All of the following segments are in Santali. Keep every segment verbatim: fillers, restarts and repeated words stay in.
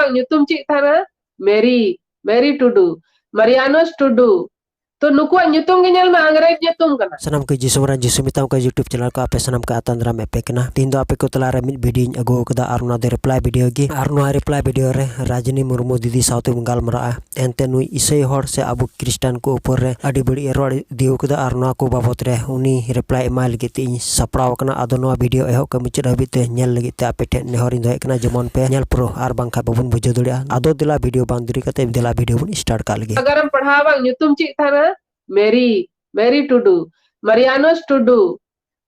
ᱧᱩᱛᱩᱢ ᱪᱮᱫ ᱛᱟᱦᱮᱱᱟ? ᱢᱮᱨᱤ, ᱢᱮᱨᱤ ᱴᱩᱰᱩ, ᱢᱟᱨᱤᱭᱟᱱᱚᱥ ᱴᱩᱰᱩ᱾ ᱛᱚ ᱱᱩᱠᱩᱣᱟᱜ ᱧᱩᱛᱩᱢ ᱜᱮ ᱧᱮᱞ ᱢᱮ, ᱟᱝᱨᱮᱡᱽ ᱧᱩᱛᱩᱢ ᱠᱟᱱᱟ᱾ ᱥᱟᱱᱟᱢ ᱠᱚ ᱡᱤᱥᱩ ᱢᱟᱨᱟᱝ ᱡᱤᱥᱩ ᱢᱮᱛᱟᱢ ᱠᱚ YouTube channel ᱠᱚ ᱟᱯᱮ ᱥᱟᱱᱟᱢ ᱠᱚ ᱟᱛᱟᱝ ᱫᱟᱨᱟᱢ ᱮᱫ ᱯᱮ ᱠᱟᱱᱟ᱾ ᱛᱤᱦᱤᱧ ᱫᱚ ᱟᱯᱮ ᱠᱚ ᱛᱟᱞᱟ ᱨᱮ ᱢᱤᱫ video ᱧ ᱟᱹᱜᱩ ᱟᱠᱟᱫᱟ ᱟᱨ ᱱᱚᱣᱟ ᱫᱚ reply video ᱜᱮ᱾ ᱟᱨ ᱱᱚᱣᱟ reply video ᱨᱮ ᱨᱟᱡᱽᱱᱤ ᱢᱩᱨᱢᱩ ᱫᱤᱫᱤ ᱥᱟᱶᱛᱮ ᱵᱚᱱ ᱜᱟᱞᱢᱟᱨᱟᱜᱼᱟ᱾ ᱮᱱᱛᱮ ᱱᱩᱭ ᱤᱥᱟᱹᱭ ᱦᱚᱲ ᱥᱮ ᱟᱵᱚ ᱠᱷᱨᱤᱥᱴᱟᱱ ᱠᱚ ᱩᱯᱚᱨ ᱨᱮ ᱟᱹᱰᱤ ᱵᱟᱹᱲᱤᱡ ᱮ ᱨᱚᱲ ᱤᱫᱤ ᱟᱠᱟᱫᱟ ᱟᱨ ᱱᱚᱣᱟ ᱠᱚ ᱵᱟᱵᱚᱛ ᱨᱮ ᱩᱱᱤ reply ᱮᱢᱟᱭ ᱞᱟᱹᱜᱤᱫ ᱛᱮ ᱤᱧ ᱥᱟᱯᱲᱟᱣ ᱟᱠᱟᱱᱟ᱾ ᱟᱫᱚ ᱱᱚᱣᱟ video ᱮᱦᱚᱵ ᱠᱷᱚᱱ ᱢᱩᱪᱟᱹᱫ ᱦᱟᱹᱵᱤᱡ ᱛᱮ ᱧᱮᱞ ᱞᱟᱹᱜᱤᱫ ᱛᱮ ᱟᱯᱮ ᱴᱷᱮᱱ ᱱᱮᱦᱚᱨ ᱤᱧ ᱫᱚᱦᱚᱭᱮᱫ ᱠᱟᱱᱟ, ᱡᱮᱢᱚᱱ ᱯᱮ ᱧᱮᱞ ᱯᱩᱨᱟᱹᱣ ᱟᱨ ᱵᱟᱝᱠᱷᱟᱱ ᱵᱟᱵᱚᱱ ᱵᱩᱡᱷᱟᱹᱣ ᱫᱟᱲᱮᱭᱟᱜᱼᱟ᱾ ᱟᱫᱚ ᱫᱮᱞᱟ video ᱵᱟᱝ ᱫᱮᱨᱤ ᱠᱟᱛᱮ ᱫᱮᱞᱟ video ᱵᱚᱱ start ᱠᱟᱜ ᱞᱮᱜᱮ᱾ ᱱᱟᱜᱟᱨᱮᱢ ᱯᱟᱲᱦᱟᱣᱟ ᱵᱟᱝ, ᱧᱩᱛᱩᱢ ᱪᱮᱫ ᱛᱟᱦᱮᱱᱟ? ᱢᱮᱨᱤ, ᱢᱮᱨᱤ ᱴᱩᱰᱩ, ᱢᱟᱨᱤᱭᱟᱱᱚᱥ ᱴᱩᱰᱩ᱾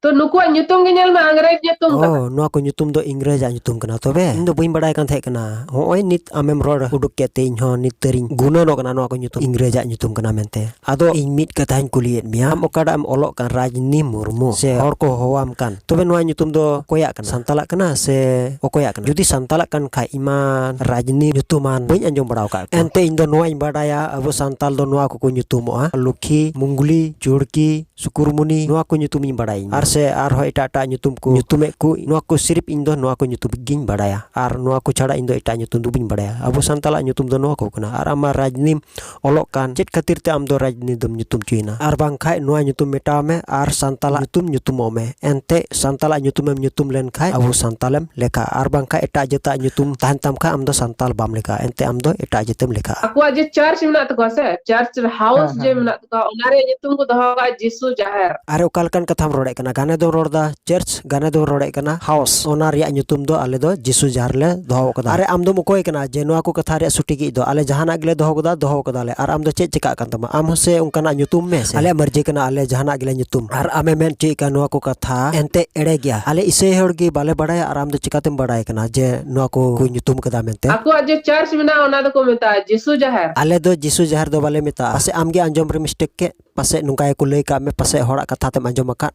ᱛᱚ ᱱᱩᱠᱩᱣᱟᱜ ᱧᱩᱛᱩᱢ ᱜᱮ ᱧᱮᱞ ᱢᱮ, ᱟᱝᱨᱮᱡᱽ ᱧᱩᱛᱩᱢ ᱠᱟᱱᱟ᱾ ᱚ, ᱱᱚᱣᱟ ᱠᱚ ᱧᱩᱛᱩᱢ ᱫᱚ ᱤᱝᱨᱮᱡᱟᱜ ᱧᱩᱛᱩᱢ ᱠᱟᱱᱟ᱾ ᱛᱚᱵᱮ ᱤᱧ ᱫᱚ ᱵᱟᱹᱧ ᱵᱟᱲᱟᱭ ᱠᱟᱱ ᱛᱟᱦᱮᱸ ᱠᱟᱱᱟ᱾ ᱦᱚᱸᱜᱼᱚᱭ ᱱᱤᱛ ᱟᱢᱮᱢ ᱨᱚᱲ ᱩᱰᱩᱠ ᱠᱮᱫ ᱛᱮ ᱤᱧ ᱦᱚᱸ ᱱᱤᱛ ᱛᱟᱹᱨᱤᱧ ᱜᱩᱱᱟᱹᱱᱚᱜ ᱠᱟᱱᱟ ᱱᱚᱣᱟ ᱠᱚ ᱧᱩᱛᱩᱢ ᱤᱝᱨᱮᱡᱟᱜ ᱧᱩᱛᱩᱢ ᱠᱟᱱᱟ ᱢᱮᱱᱛᱮ᱾ ᱟᱫᱚ ᱤᱧ ᱢᱤᱫ ᱠᱟᱛᱷᱟᱧ ᱠᱩᱞᱤᱭᱮᱫ ᱢᱮᱭᱟ, ᱟᱢ ᱚᱠᱟᱴᱟᱜ ᱮᱢ ᱚᱞᱚᱜ ᱠᱟᱱ, ᱨᱟᱡᱽᱱᱤ ᱢᱩᱨᱢᱩ ᱥᱮ ᱦᱚᱲ ᱠᱚ ᱦᱚᱦᱚᱣᱟᱢ ᱠᱟᱱ, ᱛᱚᱵᱮ ᱱᱚᱣᱟ ᱧᱩᱛᱩᱢ ᱫᱚ ᱚᱠᱚᱭᱟᱜ ᱠᱟᱱᱟ? ᱥᱟᱱᱛᱟᱞᱟᱜ ᱠᱟᱱᱟ ᱥᱮ ᱚᱠᱚᱭᱟᱜ ᱠᱟᱱᱟ? ᱡᱩᱫᱤ ᱥᱟᱱᱛᱟᱞᱟᱜ ᱠᱟᱱ ᱠᱷᱟᱡ, ᱤᱧ ᱢᱟ ᱨᱟᱡᱽᱱᱤ ᱧᱩᱛᱩᱢᱟᱱ ᱵᱟᱹᱧ ᱟᱸᱡᱚᱢ ᱵᱟᱲᱟ ᱟᱠᱟᱫ ᱠᱚᱣᱟ᱾ ᱮᱱᱛᱮ ᱤᱧ ᱫᱚ ᱱᱚᱣᱟᱧ ᱵᱟᱰᱟᱭᱟ, ᱟᱵᱚ ᱥᱟᱱᱛᱟᱞ ᱫᱚ ᱱᱚᱣᱟ ᱠᱚᱠᱚ ᱧᱩᱛᱩᱢᱚᱜᱼᱟ, ᱞᱩᱠᱷᱤ, ᱢᱩᱝᱜᱩᱞᱤ, ᱪᱩᱲᱠᱤ, ᱥᱩᱠᱩᱨᱢᱩᱱᱤ, ᱱᱚᱣᱟ ᱠᱚ ᱧᱩᱛᱩᱢᱤᱧ ᱵᱟᱲᱟᱭᱟᱹᱧ᱾ ᱟᱨ ᱥᱮ ᱟᱨᱦᱚᱸ ᱮᱴᱟᱜ ᱮᱴᱟᱜ ᱧᱩᱛᱩᱢ ᱠᱚ ᱧᱩᱛᱩᱢᱮᱫ ᱠᱚ, ᱱᱚᱣᱟ ᱠᱚ ᱥᱤᱨᱤᱯ ᱤᱧ ᱫᱚ ᱱᱚᱣᱟ ᱠᱚ ᱧᱩᱛᱩᱢ ᱜᱤᱧ ᱵᱟᱲᱟᱭᱟ᱾ ᱟᱨ ᱱᱚᱣᱟ ᱠᱚ ᱪᱷᱟᱲᱟ ᱤᱧ ᱫᱚ ᱮᱴᱟᱜ ᱧᱩᱛᱩᱢ ᱫᱚ ᱵᱟᱹᱧ ᱵᱟᱲᱟᱭᱟ᱾ ᱟᱵᱚ ᱥᱟᱱᱛᱟᱞᱟᱜ ᱧᱩᱛᱩᱢ ᱫᱚ ᱱᱚᱣᱟ ᱠᱚ ᱠᱟᱱᱟ᱾ ᱟᱨ ᱟᱢ ᱢᱟ ᱨᱟᱡᱽᱱᱤᱢ ᱚᱞᱚᱜ ᱠᱟᱱ, ᱪᱮᱫ ᱠᱷᱟᱹᱛᱤᱨ ᱛᱮ ᱟᱢ ᱫᱚ ᱨᱟᱡᱽᱱᱤ ᱫᱚᱢ ᱧᱩᱛᱩᱢ ᱦᱚᱪᱚᱭᱮᱱᱟ? ᱟᱨ ᱵᱟᱝᱠᱷᱟᱡ ᱱᱚᱣᱟ ᱧᱩᱛᱩᱢ ᱢᱮᱴᱟᱣ ᱢᱮ ᱟᱨ ᱥᱟᱱᱛᱟᱞᱟᱜ ᱧᱩᱛᱩᱢ ᱧᱩᱛᱩᱢᱚᱜ ᱢᱮ᱾ ᱮᱱᱛᱮ ᱥᱟᱱᱛᱟᱞᱟᱜ ᱧᱩᱛᱩᱢᱮᱢ ᱧᱩᱛᱩᱢ ᱞᱮᱱᱠᱷᱟᱡ ᱟᱵᱚ ᱥᱟᱱᱛᱟᱞᱮᱢ ᱞᱮᱠᱷᱟᱜᱼᱟ, ᱟᱨ ᱵᱟᱝᱠᱷᱟᱡ ᱮᱴᱟᱜ ᱡᱟᱹᱛᱟᱜ ᱧᱩᱛᱩᱢ ᱛᱟᱦᱮᱱ ᱛᱟᱢ ᱠᱷᱟᱡ ᱟᱢ ᱫᱚ ᱥᱟᱱᱛᱟᱞ ᱵᱟᱢ ᱞᱮᱠᱷᱟᱜᱼᱟ, ᱮᱱᱛᱮ ᱟᱢ ᱫᱚ ᱮᱴᱟᱜ ᱡᱟᱹᱛᱮᱢ ᱞᱮᱠᱷᱟᱜᱼᱟ᱾ ᱟᱠᱚᱣᱟᱜ ᱡᱮ church ᱢᱮᱱᱟᱜ ᱛᱟᱠᱚᱣᱟ ᱥᱮ, church house ᱦᱮᱸ, ᱡᱮ ᱦᱮᱸ, ᱦᱮᱸ᱾ ᱢᱮᱱᱟᱜ ᱛᱟᱠᱚᱣᱟ, ᱚᱱᱟ ᱨᱮᱭᱟᱜ ᱧᱩᱛᱩᱢ ᱠᱚ ᱫᱚᱦᱚ ᱠᱟᱜᱼᱟ ᱡᱤᱥᱩ ᱡᱟᱦᱮᱨ᱾ ᱟᱨᱮ, ᱚᱠᱟ ᱞᱮᱠᱟᱱ ᱠᱟᱛᱷᱟᱢ ᱨᱚᱲᱮᱫ ᱠᱟᱱᱟ? ᱜᱟᱱᱮ ᱫᱚᱢ ᱨᱚᱲ ᱫᱟ church, ᱜᱟᱱᱮ ᱫᱚᱢ ᱨᱚᱲᱮᱫ ᱠᱟᱱᱟ house᱾ ᱚᱱᱟ ᱨᱮᱭᱟᱜ ᱧᱩᱛᱩᱢ ᱫᱚ ᱟᱞᱮ ᱫᱚ ᱡᱤᱥᱩ ᱡᱟᱦᱮᱨ ᱞᱮ ᱫᱚᱦᱚ ᱠᱟᱫᱟ᱾ ᱟᱨᱮ, ᱟᱢ ᱫᱚᱢ ᱚᱠᱚᱭ ᱠᱟᱱᱟ ᱡᱮ ᱱᱚᱣᱟ ᱠᱚ ᱠᱟᱛᱷᱟ ᱨᱮᱭᱟᱜ ᱥᱩᱴᱤ ᱜᱮ ᱫᱚ? ᱟᱞᱮ ᱡᱟᱦᱟᱱᱟᱜ ᱜᱮᱞᱮ ᱫᱚᱦᱚ ᱠᱟᱫᱟ, ᱫᱚᱦᱚ ᱠᱟᱫᱟᱞᱮ᱾ ᱟᱨ ᱟᱢ ᱫᱚ ᱪᱮᱫ ᱪᱮᱠᱟᱜ ᱠᱟᱱ ᱛᱟᱢᱟ? ᱟᱢ ᱦᱚᱸ ᱥᱮ ᱚᱱᱠᱟᱱᱟᱜ ᱧᱩᱛᱩᱢ ᱢᱮ ᱥᱮ᱾ ᱟᱞᱮᱭᱟᱜ ᱢᱟᱹᱨᱡᱤ ᱠᱟᱱᱟ, ᱟᱞᱮ ᱡᱟᱦᱟᱱᱟᱜ ᱜᱮᱞᱮ ᱧᱩᱛᱩᱢ᱾ ᱟᱨ ᱟᱢᱮ ᱢᱮᱱ ᱦᱚᱪᱚᱭᱮᱫ ᱠᱟᱱ ᱱᱚᱣᱟ ᱠᱚ ᱠᱟᱛᱷᱟ, ᱮᱱᱛᱮ ᱮᱲᱮ ᱜᱮᱭᱟ᱾ ᱟᱞᱮ ᱤᱥᱟᱹᱭ ᱦᱚᱲ ᱜᱮ ᱵᱟᱞᱮ ᱵᱟᱲᱟᱭᱟ, ᱟᱨ ᱟᱢ ᱫᱚ ᱪᱤᱠᱟᱛᱮᱢ ᱵᱟᱲᱟᱭ ᱠᱟᱱᱟ ᱡᱮ ᱱᱚᱣᱟ ᱠᱚ ᱠᱚ ᱧᱩᱛᱩᱢ ᱠᱟᱫᱟ ᱢᱮᱱᱛᱮ? ᱟᱠᱚᱣᱟᱜ ᱡᱮ church ᱢᱮᱱᱟᱜᱼᱟ, ᱚᱱᱟ ᱫᱚᱠᱚ ᱢᱮᱛᱟᱜᱼᱟ ᱡᱤᱥᱩ ᱡᱟᱦᱮᱨ᱾ ᱟᱞᱮ ᱫᱚ ᱡᱤᱥᱩ ᱡᱟᱦᱮᱨ ᱫᱚ ᱵᱟᱞᱮ ᱢᱮᱛᱟᱜᱼᱟ᱾ ᱯᱟᱥᱮᱡ ᱟᱢ ᱜᱮ ᱟᱸᱡᱚᱢ ᱨᱮ mistake ᱠᱮᱫ, ᱯᱟᱥᱮᱡ ᱱᱚᱝᱠᱟ ᱜᱮᱠᱚ ᱞᱟᱹᱭ ᱠᱟᱜ ᱢᱮ, ᱯᱟᱥᱮᱡ ᱦᱚᱲᱟᱜ ᱠᱟᱛᱷᱟ ᱛᱮᱢ ᱟᱸᱡᱚᱢ ᱟᱠᱟᱫ᱾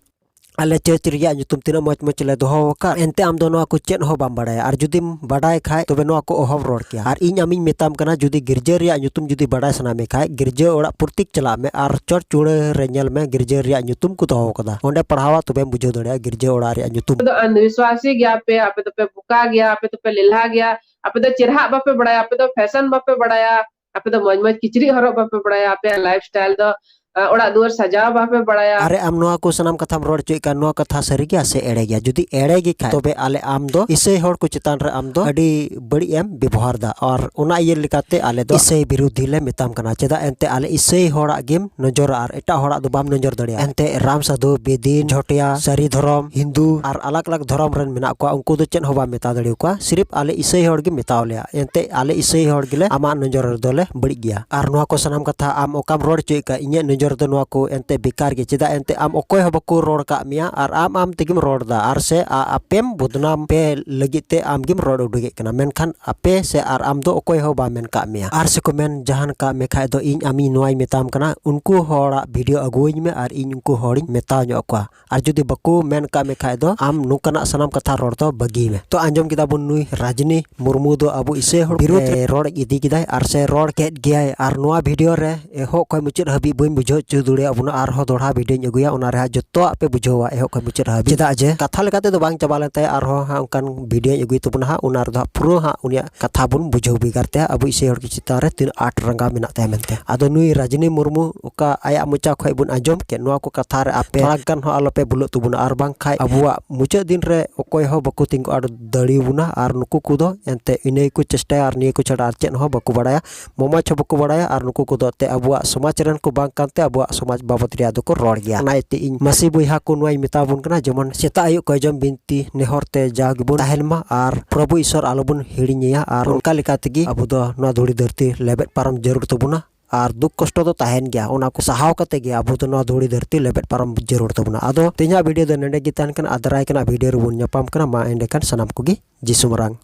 ᱟᱞᱮ church ᱨᱮᱭᱟᱜ ᱧᱩᱛᱩᱢ ᱛᱤᱱᱟᱹᱜ ᱢᱚᱡᱽ ᱢᱚᱡᱽ ᱞᱮ ᱫᱚᱦᱚ ᱟᱠᱟᱫ, ᱮᱱᱛᱮ ᱟᱢ ᱫᱚ ᱱᱚᱣᱟ ᱠᱚ ᱪᱮᱫ ᱦᱚᱸ ᱵᱟᱢ ᱵᱟᱲᱟᱭᱟ᱾ ᱟᱨ ᱡᱩᱫᱤᱢ ᱵᱟᱰᱟᱭ ᱠᱷᱟᱡ, ᱛᱚᱵᱮ ᱱᱚᱣᱟ ᱠᱚ ᱚᱦᱚᱢ ᱨᱚᱲ ᱠᱮᱭᱟ᱾ ᱟᱨ ᱤᱧ ᱟᱢᱤᱧ ᱢᱮᱛᱟᱢ ᱠᱟᱱᱟ, ᱡᱩᱫᱤ ᱜᱤᱨᱡᱟᱹ ᱨᱮᱭᱟᱜ ᱧᱩᱛᱩᱢ ᱡᱩᱫᱤ ᱵᱟᱰᱟᱭ ᱥᱟᱱᱟ ᱢᱮ ᱠᱷᱟᱡ, ᱜᱤᱨᱡᱟᱹ ᱚᱲᱟᱜ ᱯᱨᱚᱛᱤᱠ ᱪᱟᱞᱟᱜ ᱢᱮ ᱟᱨ ᱪᱚᱴ ᱪᱩᱲᱟᱹ ᱨᱮ ᱧᱮᱞ ᱢᱮ, ᱜᱤᱨᱡᱟᱹ ᱨᱮᱭᱟᱜ ᱧᱩᱛᱩᱢ ᱠᱚ ᱫᱚᱦᱚ ᱟᱠᱟᱫᱟ᱾ ᱚᱸᱰᱮ ᱯᱟᱲᱦᱟᱣᱟ, ᱛᱚᱵᱮᱢ ᱵᱩᱡᱷᱟᱹᱣ ᱫᱟᱲᱮᱭᱟᱜᱼᱟ ᱜᱤᱨᱡᱟᱹ ᱚᱲᱟᱜ ᱨᱮᱭᱟᱜ ᱧᱩᱛᱩᱢ᱾ ᱟᱯᱮ ᱫᱚ ᱟᱱᱫᱷᱵᱤᱥᱣᱟᱥᱤ ᱜᱮᱭᱟ ᱯᱮ, ᱟᱯᱮ ᱫᱚᱯᱮ ᱵᱚᱠᱟ ᱜᱮᱭᱟ, ᱟᱯᱮ ᱫᱚᱯᱮ ᱞᱮᱞᱦᱟ ᱜᱮᱭᱟ᱾ ᱟᱯᱮ ᱫᱚ ᱪᱮᱨᱦᱟᱜ ᱵᱟᱯᱮ ᱵᱟᱲᱟᱭᱟ, ᱟᱯᱮ ᱫᱚ ᱯᱷᱮᱥᱚᱱ ᱵᱟᱯᱮ ᱵᱟᱲᱟᱭᱟ, ᱟᱯᱮ ᱫᱚ ᱢᱚᱡᱽ ᱢᱚᱡᱽ ᱠᱤᱪᱨᱤᱡ ᱦᱚᱨᱚᱜ ᱵᱟᱯᱮ ᱵᱟᱲᱟᱭᱟ, ᱟᱯᱮᱭᱟᱜ ᱞᱟᱭᱤᱯᱷ ᱥᱴᱟᱭᱤᱞ ᱫᱚ ᱚᱲᱟᱜ ᱫᱩᱣᱟᱹᱨ ᱥᱟᱡᱟᱣ ᱵᱟᱯᱮ ᱵᱟᱲᱟᱭᱟ᱾ ᱟᱨᱮ, ᱟᱢ ᱱᱚᱣᱟ ᱠᱚ ᱥᱟᱱᱟᱢ ᱠᱟᱛᱷᱟᱢ ᱨᱚᱲ ᱦᱚᱪᱚᱭᱮᱫ ᱠᱟᱱ, ᱱᱚᱣᱟ ᱠᱟᱛᱷᱟ ᱥᱟᱹᱨᱤ ᱜᱮᱭᱟ ᱥᱮ ᱮᱲᱮ ᱜᱮᱭᱟ? ᱡᱩᱫᱤ ᱮᱲᱮ ᱜᱮ ᱠᱷᱟᱡ, ᱛᱚᱵᱮ ᱟᱞᱮ ᱟᱢ ᱫᱚ ᱤᱥᱟᱹᱭ ᱦᱚᱲ ᱠᱚ ᱪᱮᱛᱟᱱ ᱨᱮ ᱟᱢ ᱫᱚ ᱟᱹᱰᱤ ᱵᱟᱹᱲᱤᱡ ᱮᱢ ᱵᱮᱵᱚᱦᱟᱨ ᱫᱟ, ᱟᱨ ᱚᱱᱟ ᱤᱭᱟᱹ ᱞᱮᱠᱟᱛᱮ ᱟᱞᱮ ᱫᱚ ᱤᱥᱟᱹᱭ ᱵᱤᱨᱩᱫᱷᱤ ᱞᱮ ᱢᱮᱛᱟᱢ ᱠᱟᱱᱟ᱾ ᱪᱮᱫᱟᱜ ᱮᱱᱛᱮ ᱟᱞᱮ ᱤᱥᱟᱹᱭ ᱦᱚᱲᱟᱜ ᱜᱮᱢ ᱱᱚᱡᱚᱨᱟ ᱟᱨ ᱮᱴᱟᱜ ᱦᱚᱲᱟᱜ ᱫᱚ ᱵᱟᱢ ᱱᱚᱡᱚᱨ ᱫᱟᱲᱮᱭᱟᱜᱼᱟ᱾ ᱮᱱᱛᱮ ᱨᱟᱢ ᱥᱟᱫᱷᱩ, ᱵᱮᱫᱤᱱ, ᱡᱷᱚᱴᱭᱟ, ᱥᱟᱹᱨᱤ ᱫᱷᱚᱨᱚᱢ, ᱦᱤᱱᱫᱩ ᱟᱨ ᱟᱞᱟᱜᱽ ᱟᱞᱟᱜᱽ ᱫᱷᱚᱨᱚᱢ ᱨᱮᱱ ᱢᱮᱱᱟᱜ ᱠᱚᱣᱟ, ᱩᱱᱠᱩ ᱫᱚ ᱪᱮᱫ ᱦᱚᱸ ᱵᱟᱢ ᱢᱮᱛᱟ ᱫᱟᱲᱮᱭᱟᱠᱚᱣᱟ᱾ ᱥᱤᱨᱤᱯ ᱟᱞᱮ ᱤᱥᱟᱹᱭ ᱦᱚᱲ ᱜᱮ ᱢᱮᱛᱟᱣ ᱞᱮᱭᱟ, ᱮᱱᱛᱮ ᱟᱞᱮ ᱤᱥᱟᱹᱭ ᱦᱚᱲ ᱜᱮᱞᱮ ᱟᱢᱟᱜ ᱱᱚᱡᱚᱨ ᱨᱮᱫᱚ ᱞᱮ ᱵᱟᱹᱲᱤᱡ ᱜᱮᱭᱟ᱾ ᱟᱨ ᱱᱚᱣᱟ ᱠᱚ ᱥᱟᱱᱟᱢ ᱠᱟᱛᱷᱟ ᱟᱢ ᱚᱠᱟᱢ ᱨᱚᱲ ᱦᱚᱪᱚᱭᱮᱫ ᱠᱟᱱ, ᱤᱧᱟᱹᱜ ᱱᱚᱡᱚᱨ ᱨᱮᱫᱚ ᱱᱚᱣᱟ ᱠᱚ ᱮᱱᱛᱮ ᱵᱮᱠᱟᱨ ᱜᱮ᱾ ᱪᱮᱫᱟᱜ ᱮᱱᱛᱮ ᱟᱢ ᱚᱠᱚᱭ ᱦᱚᱸ ᱵᱟᱠᱚ ᱨᱚᱲ ᱟᱠᱟᱫ ᱢᱮᱭᱟ ᱟᱨ ᱟᱢ ᱟᱢ ᱛᱮᱜᱮᱢ ᱨᱚᱲ ᱮᱫᱟ, ᱟᱨ ᱥᱮ ᱟ- ᱟᱯᱮᱢ ᱵᱚᱫᱱᱟᱢ ᱯᱮ ᱞᱟᱹᱜᱤᱫ ᱛᱮ ᱟᱢ ᱜᱮᱢ ᱨᱚᱲ ᱩᱰᱩᱠᱮᱫ ᱠᱟᱱᱟ, ᱢᱮᱱᱠᱷᱟᱱ ᱟᱯᱮ ᱥᱮ ᱟᱨ ᱟᱢ ᱫᱚ ᱚᱠᱚᱭ ᱦᱚᱸ ᱵᱟᱭ ᱢᱮᱱ ᱠᱟᱜ ᱢᱮᱭᱟ᱾ ᱟᱨ ᱥᱮ ᱠᱚ ᱢᱮᱱ ᱡᱟᱦᱟᱱ ᱠᱟᱜ ᱢᱮ ᱠᱷᱟᱡ ᱫᱚ ᱤᱧ ᱟᱢᱤᱧ ᱱᱚᱣᱟᱧ ᱢᱮᱛᱟᱢ ᱠᱟᱱᱟ, ᱩᱱᱠᱩ ᱦᱚᱲᱟᱜ ᱵᱷᱤᱰᱤᱭᱳ ᱟᱹᱜᱩᱣᱟᱹᱧ ᱢᱮ ᱟᱨ ᱤᱧ ᱩᱱᱠᱩ ᱦᱚᱲᱤᱧ ᱢᱮᱛᱟᱣ ᱧᱚᱜ ᱠᱚᱣᱟ᱾ ᱟᱨ ᱡᱩᱫᱤ ᱵᱟᱠᱚ ᱢᱮᱱ ᱠᱟᱜ ᱢᱮ ᱠᱷᱟᱡ ᱫᱚ ᱟᱢ ᱱᱚᱝᱠᱟᱱᱟᱜ ᱥᱟᱱᱟᱢ ᱠᱟᱛᱷᱟ ᱨᱚᱲ ᱫᱚ ᱵᱟᱹᱜᱤᱭ ᱢᱮ᱾ ᱛᱚ ᱟᱸᱡᱚᱢ ᱠᱮᱫᱟ ᱵᱚᱱ ᱱᱩᱭ ᱨᱟᱡᱽᱱᱤ ᱢᱩᱨᱢᱩ ᱫᱚ ᱟᱵᱚ ᱤᱥᱟᱹᱭ ᱦᱚᱲ ᱵᱤᱨᱩᱫᱷ ᱨᱮ ᱨᱚᱲ ᱤᱫᱤ ᱠᱮᱫᱟᱭ ᱟᱨ ᱥᱮ ᱨᱚᱲ ᱠᱮᱫ ᱜᱮᱭᱟᱭ᱾ ᱟᱨ ᱱᱚᱣᱟ ᱵᱷᱤᱰᱤᱭᱳ ᱨᱮ ᱮᱦᱚᱵ ᱠᱷᱚᱱ ᱢᱩᱪᱟᱹᱫ ᱦᱟᱹᱵᱤᱡ ᱵᱟᱹᱧ ᱵᱩᱡᱷᱟᱹᱣ ᱦᱚᱪᱚ ᱫᱟᱲᱮᱭᱟᱜ ᱵᱚᱱᱟ, ᱟᱨᱦᱚᱸ ᱫᱚᱦᱲᱟ ᱵᱷᱤᱰᱤᱭᱳᱧ ᱟᱹᱜᱩᱭᱟ, ᱚᱱᱟ ᱨᱮ ᱦᱟᱸᱜ ᱡᱚᱛᱚᱣᱟᱜ ᱯᱮ ᱵᱩᱡᱷᱟᱹᱣᱟ ᱮᱦᱚᱵ ᱠᱷᱚᱱ ᱢᱩᱪᱟᱹᱫ ᱦᱟᱹᱵᱤᱡ᱾ ᱪᱮᱫᱟᱜ ᱡᱮ ᱠᱟᱛᱷᱟ ᱞᱮᱠᱟ ᱛᱮᱫᱚ ᱵᱟᱝ ᱪᱟᱵᱟ ᱞᱮᱱ ᱛᱟᱭᱟ, ᱟᱨᱦᱚᱸ ᱦᱟᱸᱜ ᱚᱱᱠᱟᱱ ᱵᱷᱤᱰᱤᱭᱳᱧ ᱟᱹᱜᱩᱭ ᱛᱟᱵᱚᱱᱟ ᱦᱟᱸᱜ, ᱚᱱᱟ ᱨᱮᱫᱚ ᱦᱟᱸᱜ ᱯᱩᱨᱟᱹ ᱦᱟᱸᱜ ᱩᱱᱤᱭᱟᱜ ᱠᱟᱛᱷᱟ ᱵᱚᱱ ᱵᱩᱡᱷᱟᱹᱣ ᱵᱷᱮᱜᱟᱨ ᱛᱟᱭᱟ, ᱟᱵᱚ ᱤᱥᱟᱹᱭ ᱦᱚᱲ ᱠᱚ ᱪᱮᱛᱟᱱ ᱨᱮ ᱛᱤᱱᱟᱹᱜ ᱟᱸᱴ ᱨᱟᱸᱜᱟᱣ ᱢᱮᱱᱟᱜ ᱛᱟᱭᱟ ᱢᱮᱱᱛᱮ᱾ ᱟᱫᱚ ᱱᱩᱭ ᱨᱟᱡᱽᱱᱤ ᱢᱩᱨᱢᱩ ᱚᱠᱟ ᱟᱭᱟᱜ ᱢᱚᱪᱟ ᱠᱷᱚᱱ ᱵᱚᱱ ᱟᱸᱡᱚᱢ ᱠᱮᱫ, ᱱᱚᱣᱟ ᱠᱚ ᱠᱟᱛᱷᱟ ᱨᱮ ᱟᱯᱮ ᱛᱷᱚᱲᱟ ᱜᱟᱱ ᱦᱚᱸ ᱟᱞᱚᱯᱮ ᱵᱷᱩᱞᱟᱹᱜ ᱛᱟᱵᱚᱱᱟ, ᱟᱨ ᱵᱟᱝᱠᱷᱟᱡ ᱟᱵᱚᱣᱟᱜ ᱢᱩᱪᱟᱹᱫ ᱫᱤᱱ ᱨᱮ ᱚᱠᱚᱭ ᱦᱚᱸ ᱵᱟᱠᱚ ᱛᱤᱸᱜᱩ ᱟᱴ ᱫᱟᱲᱮᱭᱟᱵᱚᱱᱟ᱾ ᱟᱨ ᱱᱩᱠᱩ ᱠᱚᱫᱚ ᱮᱱᱛᱮ ᱤᱱᱟᱹ ᱜᱮᱠᱚ ᱪᱮᱥᱴᱟᱭᱟ ᱟᱨ ᱱᱤᱭᱟᱹ ᱠᱚ ᱪᱷᱟᱰᱟ ᱟᱨ ᱪᱮᱫ ᱦᱚᱸ ᱵᱟᱠᱚ ᱵᱟᱲᱟᱭᱟ, ᱢᱚᱢᱚᱡᱽ ᱦᱚᱸ ᱵᱟᱠᱚ ᱵᱟᱲᱟᱭᱟ᱾ ᱟᱨ ᱱᱩᱠᱩ ᱠᱚᱫᱚ ᱮᱱᱛᱮ ᱟᱵᱚᱣᱟᱜ ᱥᱚᱢᱟᱡᱽ ᱨᱮᱱ ᱠᱚ ᱵᱟᱝ ᱠᱟᱱᱛᱮ ᱟᱵᱚᱣᱟᱜ ᱥᱚᱢᱟᱡᱽ ᱵᱟᱵᱚᱫ ᱨᱮᱭᱟᱜ ᱫᱚᱠᱚ ᱨᱚᱲ ᱜᱮᱭᱟ᱾ ᱚᱱᱟ ᱤᱭᱟᱹᱛᱮ ᱤᱧ ᱢᱟᱹᱥᱤ ᱵᱚᱭᱦᱟ ᱠᱚ ᱱᱚᱣᱟᱧ ᱢᱮᱛᱟ ᱵᱚᱱ ᱠᱟᱱᱟ, ᱡᱮᱢᱚᱱ ᱥᱮᱛᱟᱜ ᱟᱹᱭᱩᱵ ᱠᱚᱭᱡᱚᱢ ᱵᱤᱱᱛᱤ ᱱᱮᱦᱚᱨ ᱛᱮ ᱡᱟᱣ ᱜᱮᱵᱚᱱ ᱛᱟᱦᱮᱱ ᱢᱟ ᱟᱨ ᱯᱨᱚᱵᱷᱩ ᱤᱥᱚᱨ ᱟᱞᱚᱵᱚᱱ ᱦᱤᱲᱤᱧᱮᱭᱟ᱾ ᱟᱨ ᱚᱱᱠᱟ ᱞᱮᱠᱟ ᱛᱮᱜᱮ ᱟᱵᱚ ᱫᱚ ᱱᱚᱣᱟ ᱫᱷᱩᱲᱤ ᱫᱷᱟᱹᱨᱛᱤ ᱞᱮᱵᱮᱫ ᱯᱟᱨᱚᱢ ᱡᱟᱹᱨᱩᱲ ᱛᱟᱵᱚᱱᱟ᱾ ᱟᱨ ᱫᱩᱠ ᱠᱚᱥᱴᱚ ᱫᱚ ᱛᱟᱦᱮᱱ ᱜᱮᱭᱟ, ᱚᱱᱟ ᱠᱚ ᱥᱟᱦᱟᱣ ᱠᱟᱛᱮ ᱜᱮ ᱟᱵᱚ ᱫᱚ ᱱᱚᱣᱟ ᱫᱷᱩᱲᱤ ᱫᱷᱟᱹᱨᱛᱤ ᱞᱮᱵᱮᱫ ᱯᱟᱨᱚᱢ ᱡᱟᱹᱨᱩᱲ ᱛᱟᱵᱚᱱᱟ᱾ ᱟᱫᱚ ᱛᱮᱦᱮᱧᱟᱜ ᱵᱷᱤᱰᱤᱭᱳ ᱫᱚ ᱱᱚᱰᱮ ᱜᱮ ᱛᱟᱦᱮᱱ ᱠᱟᱱᱟ, ᱟᱨ ᱫᱟᱨᱟᱭ ᱠᱟᱱᱟ ᱵᱷᱤᱰᱤᱭᱳ ᱨᱮᱵᱚᱱ ᱧᱟᱯᱟᱢ ᱠᱟᱱᱟ᱾ ᱢᱟ ᱮᱸᱰᱮᱠᱷᱟᱱ ᱥᱟᱱᱟᱢ ᱠᱚᱜᱮ ᱡᱤᱥᱩ ᱢᱟᱨᱟᱝ᱾